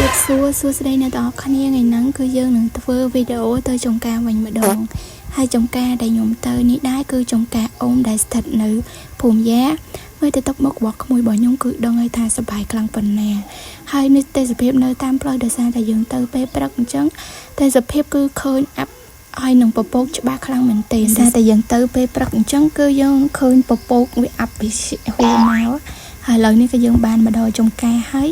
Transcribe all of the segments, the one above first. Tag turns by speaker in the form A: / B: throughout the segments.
A: រាបសួរសួស្តីអ្នកទាំងអស់គ្នាថ្ងៃហ្នឹងគឺយើងនឹងធ្វើវីដេអូទៅចំការវិញម្ដងហើយចំការដែលខ្ញុំទៅនេះដែរគឺចំការអ៊ំដែលស្ថិតនៅភូមិយ៉ាមើលទៅទឹកមុខរបស់ក្មួយរបស់ខ្ញុំគឺដឹងហើយថាសប្បាយខ្លាំងប៉ុណ្ណាហើយនេះទេសភាពនៅតាមផ្លូវដោយសារតែយើងទៅពេលព្រឹកអញ្ចឹងទេសភាពគឺឃើញអាប់ហើយនឹងពពកច្បាស់ខ្លាំងមែនទែនសារតែយើងទៅពេលព្រឹកអញ្ចឹងគឺយើងឃើញពពកវាអាប់ពីហួរមកហើយឥឡូវនេះក៏យើងបានមកដល់ចំការហើយ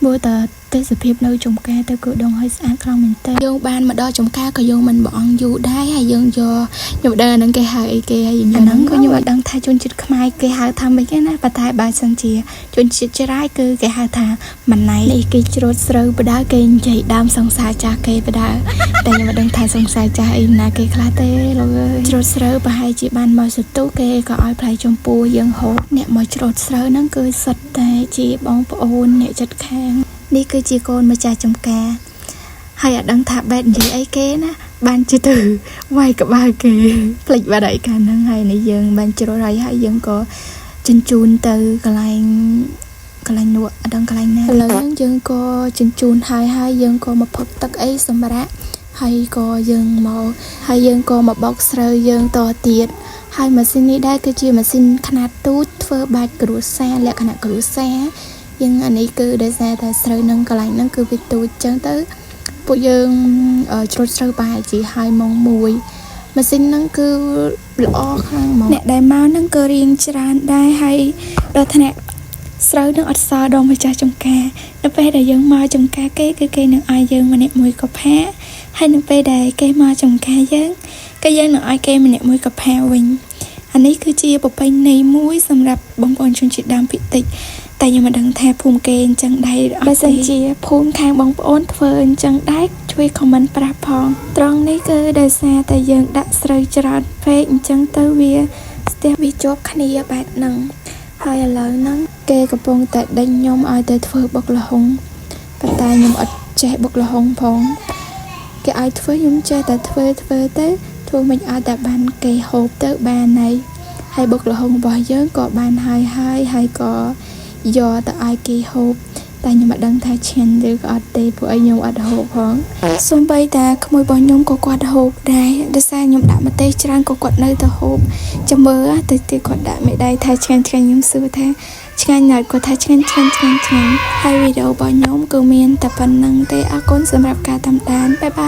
A: មើលតទេសភាពនៅចំការទៅគឺដងហើយស្អាតខ្លាំងមែនទែនយើងបានមកដល់ចំការក៏យើងមិនបងយូរដែរហើយយើងយកខ្ញុំដឹងអាហ្នឹងគេហៅអីគេហើយយើងអាហ្នឹងក៏ខ្ញុំអត់ដឹងថាជនជាតិខ្មែរគេហៅថាម៉េចទេណាប៉ុន្តែបើសិនជាជនជាតិជ្រាយគឺគេហៅថាម៉ណៃនេះគេច្រូតស្រូវបដើគេនិយាយដើមសង្សារចាស់គេបដើតែខ្ញុំមិនដឹងថាសង្សារចាស់អីណាគេខ្លះទេលោកអើយច្រូតស្រូវប្រហែលជាបានមកសន្ទុះគេក៏ឲ្យផ្លែជម្ពូយើងហូបអ្នកមកច្រូតស្រូវហ្នឹងគឺសុទ្ធតែជាបងប្អូនអ្នកចិត្តខាងនេះគឺជាកូនម្ចាស់ចំការហើយអត់ដឹងថាបែតនិយាយអីគេណាបានជាទៅវាយក្បាលគេភ្លេចបាត់ហើយកាលហ្នឹងហើយនេះយើងបានជ្រុលហើយហើយយើងក៏ជញ្ជូនទៅកន្លែងកន្លែងនោះអត់ដឹងកន្លែងណាឥឡូវហ្នឹងយើងក៏ជញ្ជូនហើយហើយយើងក៏មកផឹកទឹកអីសម្រាប់ហើយក៏យើងមកហើយយើងក៏មកបោកស្រូវយើងតទៀតហើយម៉ាស៊ីននេះដែរគឺជាម៉ាស៊ីនខ្នាតទូចធ្វើបាច់គ្រួសារលក្ខណៈគ្រួសារយើងអានេះគឺដោយសារតែស្រូវនឹងកន្លែងហ្នឹងគឺវាទូចចឹងទៅពួកយើងច្រូតស្រូវប្រហែលជាហើយម៉ោង1ម៉ាស៊ីនហ្នឹងគឺល្អខ្លាំងហ្មងអ្នកដែលមកហ្នឹងគឺរៀងច្រើនដែរហើយដល់ថ្នាក់ស្រូវនឹងអត់សល់ដល់ម្ចាស់ចំការនៅពេលដែលយើងមកចំការគេគឺគេនឹងឲ្យយើងម្នាក់មួយកផាហើយនៅពេលដែលគេមកចំការយើងក៏យើងនឹងឲ្យគេម្នាក់មួយកផាវិញអានេះគឺជាប្រពៃណីមួយសម្រាប់បងប្អូនជនជាតិដើមភាគតិចតែខ្ញុំមិនដឹងថាភូមិគេអញ្ចឹងដែរអត់ទេបើសិនជាភូមិខាងបងប្អូនធ្វើអញ្ចឹងដែរជួយ comment ប្រាប់ផងត្រង់នេះគឺដោយសារតែយើងដាក់ស្រូវច្រើនពេកអញ្ចឹងទៅវាស្ទះវាជាប់គ្នាបែបហ្នឹងហើយឥឡូវហ្នឹងគេកំពុងតែដេញខ្ញុំឲ្យទៅធ្វើបុកល្ហុងប៉ុន្តែខ្ញុំអត់ចេះបុកល្ហុងផងគេឲ្យធ្វើខ្ញុំចេះតែធ្វើធ្វើទៅធ្វើមិនឲ្យតែបានគេហូបទៅបានហើយហើយបុកល្ហុងរបស់យើងក៏បានហើយហើយហើយក៏យកទៅឲ្យគេហូបតែខ្ញុំមិនដឹងថាឆ្ងាញ់ឬក៏អត់ទេព្រោះអីខ្ញុំអត់ហូបផងសូម្បីតែក្មួយរបស់ខ្ញុំក៏គាត់ហូបដែរដោយសារខ្ញុំដាក់ម្ទេសច្រើនក៏គាត់នៅតែហូបចាំមើលទៅទៀតគាត់ដាក់មេដៃថាឆ្ងាញ់ឆ្ងាញ់ខ្ញុំសួរថាឆ្ងាញ់ណាស់គាត់ថាឆ្ងាញ់ឆ្ងាញ់ឆ្ងាញ់ឆ្ងាញ់ហើយវីដេអូរបស់ខ្ញុំគឺមានតែប៉ុណ្្នឹងទេអរគុណសម្រាប់ការតាមដាន bye bye.